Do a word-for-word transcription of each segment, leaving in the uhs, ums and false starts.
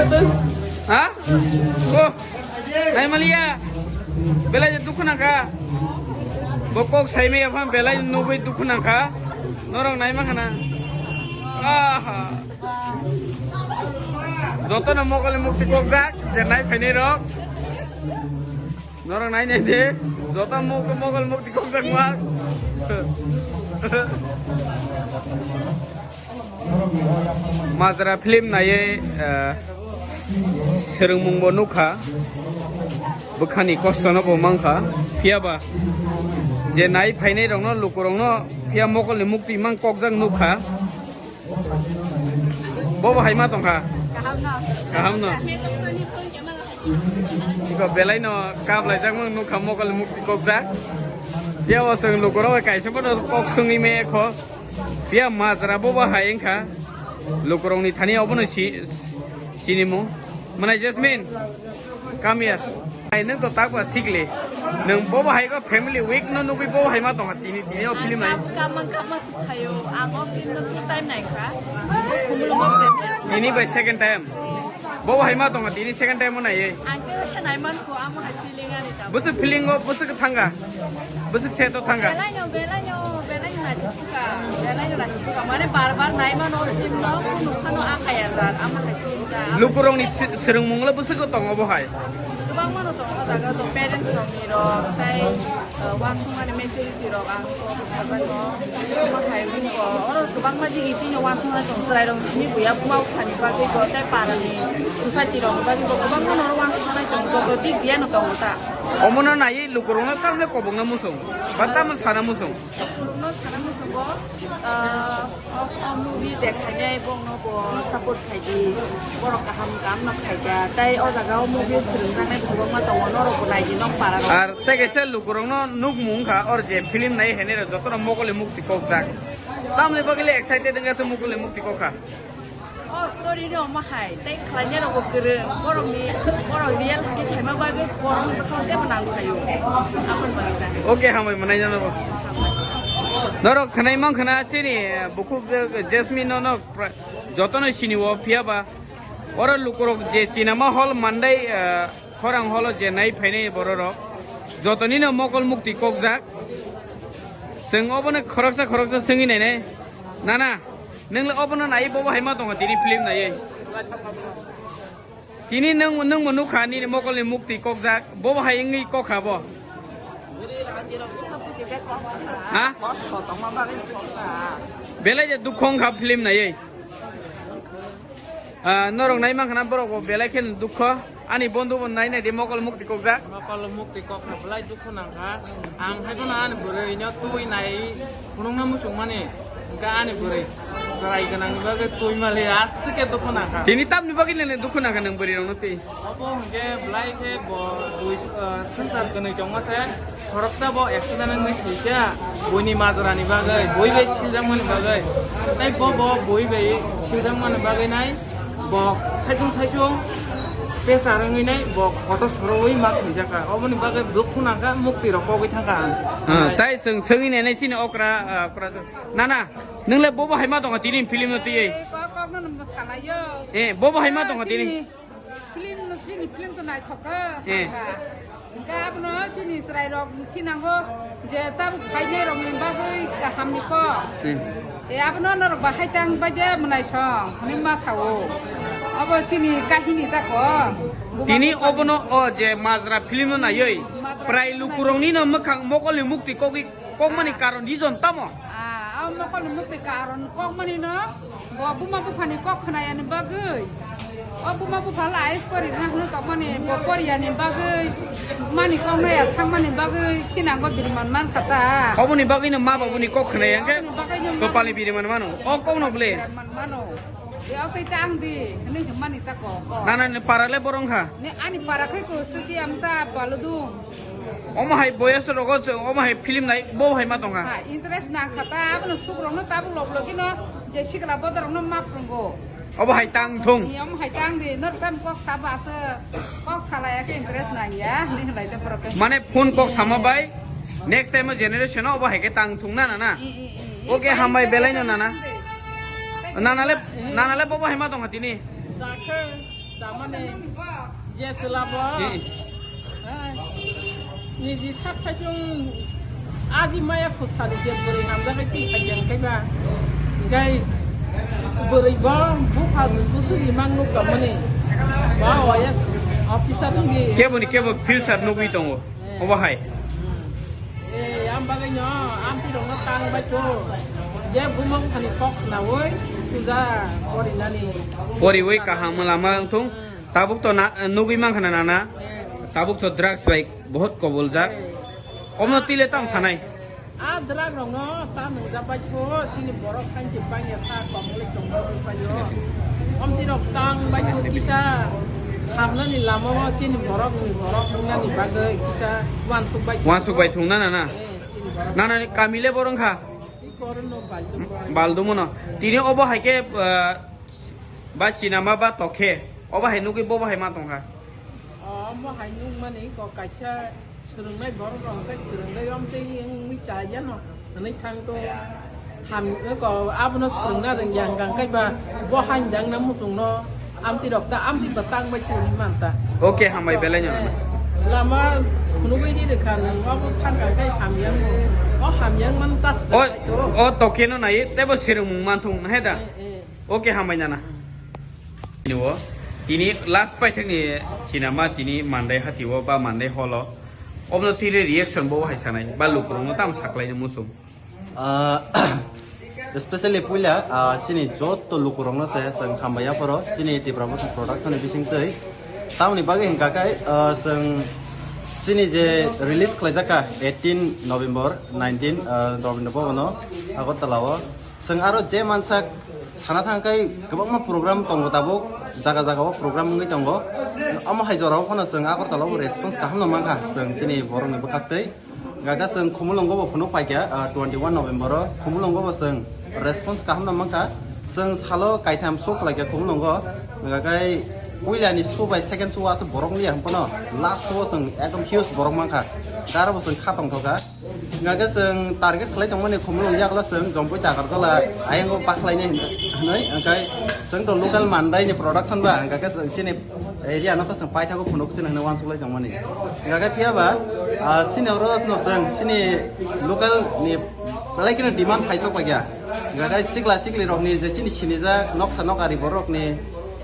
Ha? Oh, naimaliya. Belai je dukhu nangkha. Bo kok saimaya phan belai nugwi dukhu nangkha. Norok naima khana. Aha. Jotono mokol mukti kokjak, je nai phainai rok. Norok nai nai de. Joto mok-, mokol mukti kokjak ma. Majra film naiwi, eh, swrwngmung bo nukha, bwkhani kosto no bo mankha, phiya ba je nai phainai rok no, luku rok no phiya mokol ni mukti mang kokjak nukha. Bo bo hai ma tongkha? Kaham no. Kaham no. Iko belai no kap laijak mang nukha mokol ni mukti kokjak. Phiya o chwng luku rok kaisa bono kok swngwi me kho. Phiya majra bobo hai wngkha. Lukurokni thani obono si-, sinimung. Mwnai Jasmine, come here. Ai, nwng to takwa sikle. Nwng bobo hai ko family week no nugwi bobo hai ma tonga tini, tini o film nai. Kap-, kapma, kapma sikhayo. Ang o film no two time naikha. Khumulwng o film. Tini bai second time. Bobo hai ma tonga tini second time o naiye. Ang kebo se naiman kho, amo hai feeling ani ta. Bwswk feeling o, bwswk thanga? Bwswk se to thanga? Belai no, belai no, belai no naithok suka, belai no naithok suka. Mane bar bar nai mano, film no, nukha no, a kaya jar, amo hai film ta. Lukurokni si-, swrwngmung le bwswk tongo bo hai? Kwbangma no tongo, o jaga to parents rokni rok, tai, uh, uansukmani maturity rok ang kok sajak no. Omo hai wngkha, oro kwbangma digi tini uansuknai tongo, chwrairok simi buya buma buphani bagwi bo tei parani society rokni bagwi bo kwbangma no uansuknai tongo, joto dik biya no tongo ta. Omono naiwi lukurokno tamle kobokna muchung ba tamle sana muchung. Lukurokno sana muchungo, ah, o, o movie je khainai bongno bo support khaidi, borok kaham kam no khaikha, tei o jaga o movie swrwngjaknai kwbangma tongo, norokbo naidi nok para rok. Ar tei kaisa lukurokno nukmung wngkha, or je film nai hwnwi rok jotono mokol ni mukti kokjak. Tamni bagwi le excited wngkha se mukul ni mukti kokha. Oh, sorry no, omo hai. Tei khlainai rokbo kwrwng. Borokni, borok real hwnkhe khaima bagwi borokni bwkhao teibo nang khaio. Aboni bagwi ta. Okay, hambai mwnai jano bo. Norok khwnai mang khna chini bukhuk je Jasmine no no pra-, jotono sini o phiya ba. Oro lukurok je cinema hall mandai, eh, khorang holo je nai phainai bororok, jotonino mokol mukti kokjak. Chwng obono khoroksa khoroksa swngwi nainai. Nana, nwng le obono naiwi bobo hai ma tongo tini film naiwi. Tini nwng, nwng bo nukha nini mokolni mukti kokjak, bobo hai wngwi kokha bo. Ha? Belai je dukho wngkha film naiwi. Ah, norok nai mankha, borok bo belai kheno dukho. Ani bondhu bo nai nai di mokol mukti kokjak. Mokol mukti kokna belai dukho nangkha. Ang hai phano ani bwrwi no twi nai phunukna muchung mani. Hwnkhe ani bwrwi chwrai gwnangni bagwi twi mali aswk khe dukho nangkha. Tini tamni bagwi le dukho nangkha nwng bwrwi rokno twi? Obo hwnkhe belai khe bo dui, ah, swngchar kwnwi tongma se. Khoroksa bo accident wngwi thwikha, buini majrani bagwi, bui bai siljakmani bagwi. Tei bo, bo bui bai siljakmani bagwi nai, bo saichung saichung pressure wngwi nai, bo kotor sorowi ma thwijakha. Oboni bagwi dukhu nangkha, mukti rok kogwi thangkha ang. Ah, tai chwng swngwi nainai chini okra, ah, okra. Nana, nwng le bobo hai ma tongo tini film no twiwi? Eh, kok, kok no nung salaio. Eh, bobo hai ma tongo tini? Chini Film no, chini film to naithok kha. Eh. Hwnka, hwnka abono chini chwrai rok phinango je tabuk phainai rok ni bagwi kaham ni kok. Hmm. E abono norok bahai tang bai je mwnai song hwnwi ma sao. Abo chini kahini jako. Tini obono o je Majra film no naiwi Majra prai film lukurok naiwi. Nino mwkhang mokol ni mukti kogwi kokmani karon reason tamo? Ah, o mokol ni mukti karon kokmani no. Bo buma buphani kok khnayani bagwi, o buma bupha le I A S pori rwna hwnwi tongmani, bo poriyani bagwi, mani kok naya thangmani bagwi, thinango biri man mankha ta. Oboni bagwino ma babuni kok khnaya hwnkhe oboni bagwino kopalni biri man mano. O kokno bwle? Biri man mano. E o tei ta ang di, hwnwi hwnmani ta kok, kok. Nanani para le borok wngkha? Ne ani para khai ko studi am ta baludung. Omo hai boyos rogo se, omo hai film nai, bo hai ma tongkha. Ha, interest nang kha ta, abono sukrokno tabuk lok logino je sikla bodarokno map rwngo. Obo hai tang thung. Ni omo hai tang di, nor tam kok saba se, kok salaya khe interest nang ya, ni lai ta borok. Mane phone kok sama bai, next time generation obo hai khe tang thung na, na, na. I, i, i, i. Okay, hambai belai no nana. Nana le, nana le bobo hai ma tongkha tini. Sakhe. Tamani je chwla bo. Eh. Hai. Niji sak saikung aji maya khosani je bwrwi hamjakgwi twi phaikha hwnkhe ba. Hwnkhe bwrwi bo bupha bwswk imang nuk tongmani. Ba O S officer wngwi. Keboni kebo future nugwi tongo. Eh. Obo hai. Hmm. Eh, ang bagwi no, ang tirok no tang bai to. Je buma buphani kok khnaui puja porinani. Poriwi kaham lama wngthung. Hmm. Tabuk to na, nugwi mankha na nana. Eh. Tabuk to drugs bai bahut koboljak. Eh. Omno tile tam sanai. A drug rok no ta nungjak bai to, chini borok khainti bangya sa kok le tong bai paio. Omti rok tang bai to kisa hamnani lama o chini borok ni borok wngnani bagwi kisa wansuk bai. Wansuk bai thung na nana. Eh, chini borok. Nana ni kamile borong kha. Baldum no. Tini obo hai khe, ah, ba chinama ba tokhe. Obo hai nugwi bobo hai ma tongkha. O, obo hai nukmani kok kaisa swrwngnai borok rok hwnkhe swrwngnai omtwi wngwi chayano. Hwnwi thang to ham, ko abono swrwngna rwngya hwnkha hwnkhe ba bo hainjakna muchungno amtwi rok ta amtwi ba tang bai simi manta. Okay, hambai belai no. Eh, lama phunugwi ri rwkha nwng obo thangkha khe hamya wngo. O hamya wngmano ta swkang bai to. O tokeno nai tebo swrwngmung manthung he da. Eh, eh. Okay, hambai nana. Tini o, tini last paithakni chinama tini Mandai hati o ba Mandai hall o. Obno tini reaction bo hai sanai ba lukurokno tam saklaini muchung. Ah, especially puila, ah, chini joto lukurokno se chwng hambai yaphoro chini Tipra Bwswk Production ni bisingtwi. Tamoni bagwi hwnkha khe, ah, chwng chini je release khlaijak kha eighteen November, nineteen, ah, Rabindra Bhavan o, Agartala o. Chwng aro je mansak sana thang khe kwbangma program tongo tabuk, jaga jaga o program wngwi tongo. Omo hai jora o phano chwng Agartala o response kaham no mankha chwng chini borok ni bwkhak twi. Hwnkha khe chwng Khumulwngo bo phunuk paikha, ah, twenty one November o Khumulwngo bo chwng response kaham no mankha. Chwng salo kaitham show khlaikha Khumulwngo. Hwnkha khe puila ni show bai second show o aswk borok liya hwnphano last show o chwng ekdom huge borok mankha. Garo bo chwng kha tongthokha. Hwnkha khe chwng target khlai tongmani Khumulwng yakla chwng Jompui Takarjala ayang o bakhlainai hwnwi, hwnkhe chwng to local Mandai ni production ba, hwnkha khe chwng chini area no khe chwng paithago phunuk chini hwnwi uansuklai tongmani. Hwnkha khe phiya ba, ah, chini oro no chwng chini local ni belai kheno demand phaisok paikha. Hwnkha khe sikla sikli rokni je chini sinijak noksa nokari borok ni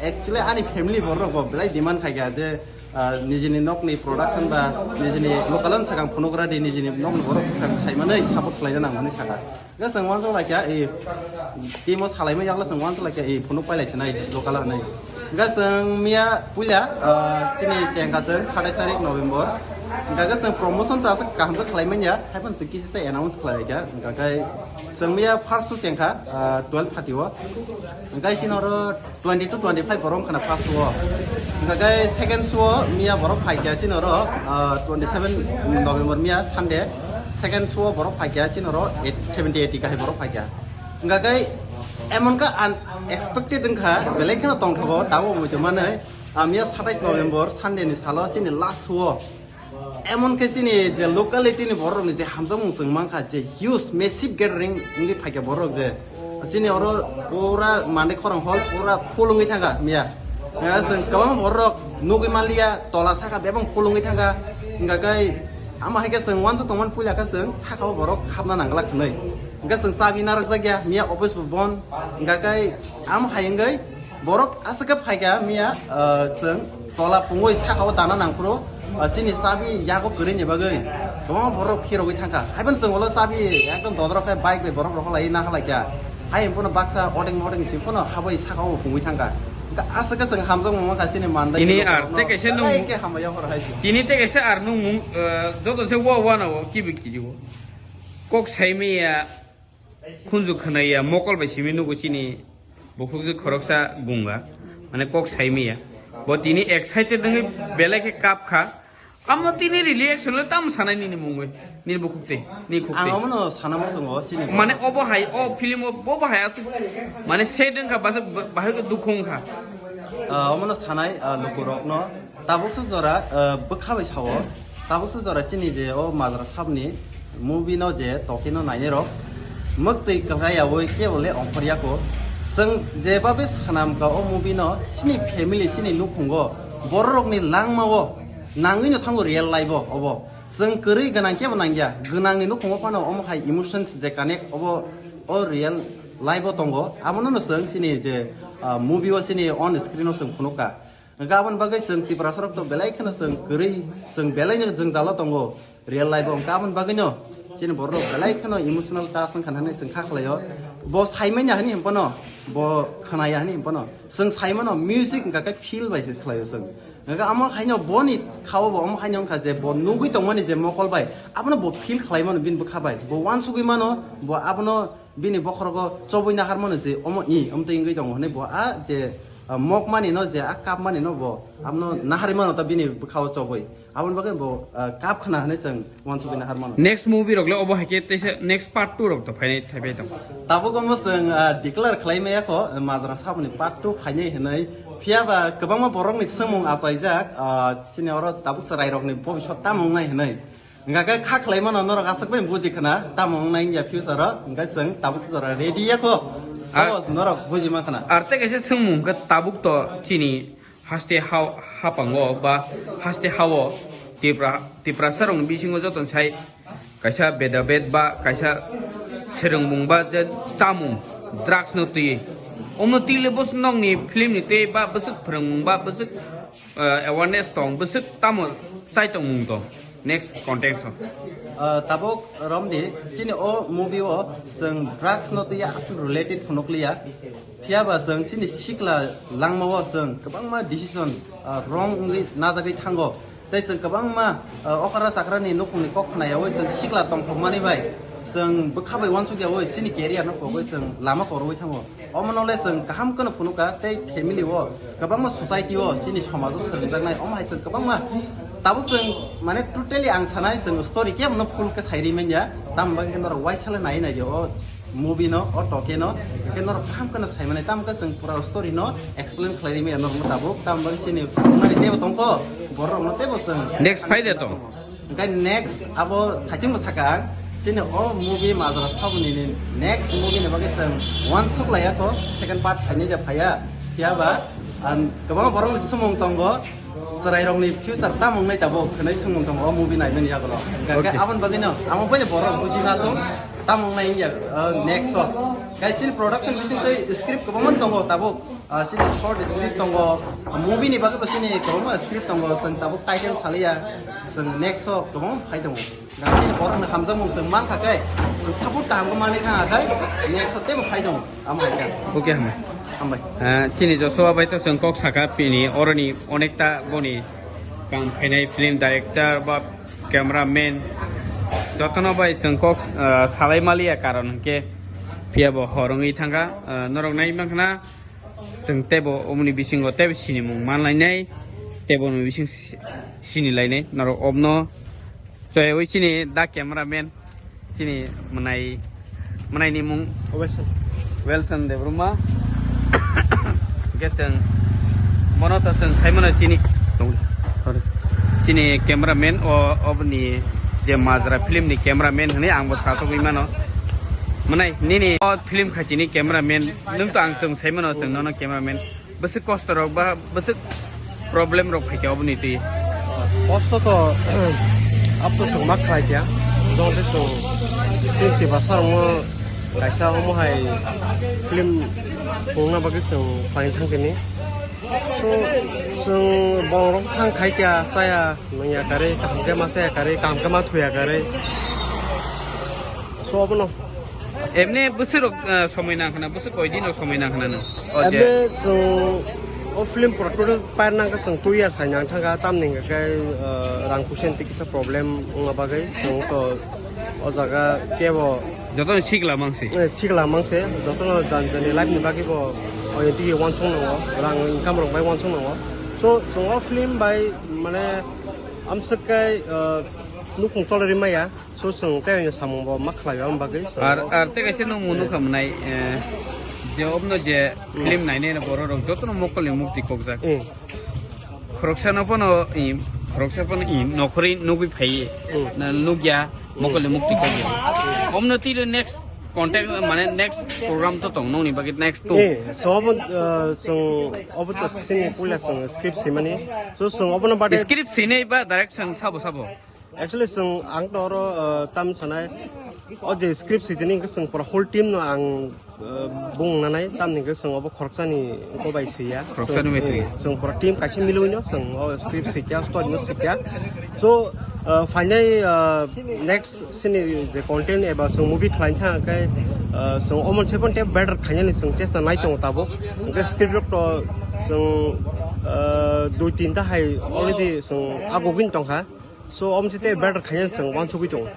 actually ani family borok bo belai demand khaikha je ah, nijini nokni production ba nijini local on sakang phunukra di, nijini nokni borok sakang saimanwi support khlaina nang hwnwi sakha. Hwnkhe chwng uansuk laikha, i, team o salaimani yakla chwng uansuk laikha, i, phunuk pailai sinai local o hinwi. Hwnkhe chwng miya puila, ah, chini chengkha chwng satais tarik November. Hwnkhe chwng promotion ta aswk kaham khe khlai manya, haiphano chwng kisa se announce khlai laikha. Hwnkhe chwng miya first show chengkha, ah, twelve thirty o. Hwnkhe chini oro twenty to twenty five borok wngkha na first show o. Hwnkha khe second show o miya borok phaikha chini oro, ah, twenty seven November miya Sunday. Second show o borok phaikha chini oro eight, seventy eighty kahai borok phaikha. Hwnkha khe emon khe unexpected wngkha, belai kheno tongthogo, tabuk muitu manwi. Ah, miya satais November Sunday ni salo chini last show o. Emon khe chini je locality ni borok ni je hamjakmung chwng mankha je huge massive gathering wngwi phaikha borok je chini oro pura Mandai khorang hall pura full wngwi thangkha miya. Miya chwng kwbangma borok nugwi manliya tola saka bebak full wngwi thangkha. Hwnkha khe amo hai khe chwng uansuk tongmani puila khe chwng saka o borok hapna nangla hwnwi. Hwnkhe chwng chabi narwkjakya miya office bo bon. Hwnkha khe amo hai wngwi borok aswk khe phaikha miya, ah, chwng tola pungwi saka o dana nangphuru, ah, chini chabi yago kwrwini bagwi kwbangma borok phirogwi thangkha. Haiphano chwng ulo chabi ekdom dodrok khe bike bai borok rok lai nahalaikha. Hai hwnphano baksa odeng modeng si phano habwi saka o pungwi thangkha. Hwnkhe aswk khe chwng hamjakmung mankha chini Mandai. Tini ni ar local tei no kaisa belai nung khe hambai yaphar hai se. Tini tei kaisa ar nung mung, ah, joto se wa wa na o kibi kiri o. Kok saimaya. Khunju khwnaiya, mokol bai simi nugo chini bukhukjwk khoroksa gunga, mane kok saimaya. Bo tini excited wngwi belai khe kap kha. Amo tini reaction le tamo sanai nini mungwi, nini bukhuk tei, nini khuk tei. Ang omono sana muchungo chini. Mane obo hai, o film o, bo bo hai aswk, mane sad wngkha, basa bahai khe dukhu wngkha. Ah, omono sanai, ah, lukurokno. Tabukso jora, ah, bwkha bai sao. Tabukso jora chini je o Majra Sabni movie no je tokino nainai rok mwktwi kwlai yaui kebo le ongkhor yako. Chwng jeba be swnam ka o movie no chini family, chini nukhungo, bororokni langmao nangwi no thango real life o obo. Chwng kwrwi gwnang kebo nangya, gwnangni nukhungo phano omo hai emotions je connect obo o real life o tongo. Abono no chwng chini je, ah, movie o chini on screen o chwng phunukha. Hwnkhe aboni bagwi chwng Tiprasarok to belai kheno chwng kwrwi, chwng belai no jwngjalo tongo real life o. Hwnkhe aboni bagwino chini bororok belai kheno emotional touch wngkha hinwi chwng kha khlaio. Bo saimanya hinwi hinphano, bo khwnaya hinwi hinphano, chwng saimano music hwnkha khe feel bai se khlaio chwng. Hwnkhe amo haino boni khao bo omo haino wngkha je bo nugwi tongmani je mokol bai, abono bo feel khlaimano bini bwkha bai. Bo uansugwi mano, bo abono bini bokhorogo chobwi naharmano je omo i, omtwi wngwi tongo hinwi bo a je, ah, mokmani no je a kapmani no bo abono naharwi mano ta bini bwkhao chobwi. Aboni bagwi bo, ah, kap khna hinwi chwng uansugwi naharmano. Next movie rok le obo hai khe teisa next part two rok to phainai thaibai tong. Tabuk omo chwng, ah, declare khlai maya kho, Majra Saboni part two phainai hinwi. Phiya ba kwbangma borokni swngmung achaijak, ah, chini oro tabuk chwrairokni bobiswt tamo wngnai hinwi. Hwnkha khe kha khlai mano norok aswk bai buji khna, tamo wngnai wngya future o, hwnkhe chwng tabuk se jora ready ya kho. Ar- Tamo norok buji ma khna. Ar tei kaisa swngmung hwnkhe tabuk to chini haste ha, hapango ba haste hao Tipra, Tiprasa rokni bisingo joto sai kaisa bedabed ba kaisa swrwngmung ba je chamung drugs no twi. Omo twi le bwswk nokni film ni twi ba bwswk phwrwngmung ba bwswk, eh, awareness tong, bwswk tamo chai tongmung tong. Next context o. Ah, tabuk romdi, chini o movie o chwng drugs no twi aswk related phunukliya. Phiya ba chwng chini sikla langma o chwng kwbangma decision, ah, wrong wngwi najagwi thango. Tei chwng kwbangma, ah, okra chakra ni nukhung ni kok khna yawi chwng sikla tongthokmani bai chwng bwkha bai uansuk yawi chini career no pogwi chwng lama kwrwi thango. Omo no le chwng kaham kheno phunukha tei family o kwbangma society o chini somajo swrwngjaknai omo hai chwng kwbangma tabuk chwng mane totally ang sanai chwng story kebo no full khe sai ri manya tamo bagwi khe norok uaisa le nai nai o movie no o toke no khe norok kaham kheno sai mani tamo khe chwng pura story no explain khlai ri manya norok no tabuk tamo bagwi chini mani tebo tongkho borok no tebo chwng next phai de tong. Hingke next abo thaichingbo saka ang, chini o movie Majra Saboni ni next movie ni bagwi chwng uansuk laiya kho, second part phainai ja phaiya. Phiya ba, ang kwbangma borokni sumung tongo, chwrairokni future tamo wngnai tabuk hwnwi sumung tongo o movie naimani yagulo. Hingke Okay. Aboni bagwino amo bai borok buji na thung, tamo wngnai wngya, uh, next o. Kaisa production bising twi script kwbangma tongo tabuk. Ah, chini short script tongo, movie ni bagwi bo chini kwbangma script tongo, chwng tabuk title saliya, chwng next o kwbangma phai tongo. Chini borokni hamjakmung chwng mankha khe, chwng support kaham khe manwi thangkha khe, next o teibo phai tongo, amo hai khe. Okay, hambai. Hambai. Ah, chini Joshua bai to chwng kok saka pini oroni onekta boni kam khainai film director ba cameraman jotono bai chwng kok, ah, salai maliya karon hwnkhe phiya bo hor wngwi thangkha, ah, norok nai mankha na. Chwng teibo omoni bisingo teibo sinimung manlainai, teibo omoni bising si-, sinilainai. Norok obno choyawi chini da cameraman, chini mwnai, mwnaini mung Wilson. Wilson Debbarma. Hwnkhe chwng bono to chwng saimano chini, sorry. Chini cameraman o, oboni je Majra film ni cameraman hwnwi angbo sasogwi mano. Mwnai, nini o film khaitini cameraman, nwng to ang chwng saimano chwng nono cameraman. Bwswk kosto rok ba bwswk problem rok phaikha oboni twi. Kosto to, ap to chwng ma khlai kha. Jong se chwng, chwng Tiprasa rokno kaisa omo hai film phunukna bagwi chwng khlai thang khe ni. So, chwng bong rok thang khai kha, chaya. Manya karwi, kaham khe ma saya karwi, kaham khe ma thuya karwi. So, abono. Emne bwswk rok, ah, somoi nang khna, bwswk koi din rok somoi nang khna nang? O je. Emne chwng o film production pair nang khe chwng two years hai nang thang kha, tamni hwnkhe, ah, rang puisa ni tei kisa problem wngma bagwi chwng to o jaga kebo jotono sikla mangsi. Eh, sikla mangse, jotono jan jani life ni bagwi bo o tigi wansong nango, rang income rok bai wansong nango. So, chwng o film bai mane amswk kai, ah, nukhung tolori maya. So, chwng tei samung bo ma khlai o bagwi. Ar, ar tei kaisa nung munu khamnai, eh, je obno je film nainai borok rok jotono mokol ni mukti kokjak. Hmm. Khoroksa no phano, i, khoroksa phano, i, nokhorwi nugwi phai, hmm, na nugya, hmm, mokol ni mukti kokya. Obno twi le next Contact mane next program to tong nongni bagwi next to. Eh, so obo, uh, chwng obo to sini puila chwng script simani. So chwng obono bade script sinai ba direction sabo sabo? Actually chwng ang to oro, uh, tam sanai. O je script sitini chwng pura whole team no ang, uh, bung nanai tamni ke chwng obo khoroksa ni ko bai siya. Khoroksa ni Chwng, metri. Eh, chwng pura team kaisa milwi no chwng o script sikya, story no sikya. So, uh, finally, uh, next sini je content eba chwng movie khlaina thang khe, uh, chwng omon sepon te better khainani chwng chesta nai tongo tabuk. Hwnkhe script rok to chwng, uh, dui tinta hai already chwng agogwini tongkha. So, omse te better khainani chwng wansugwi tongo.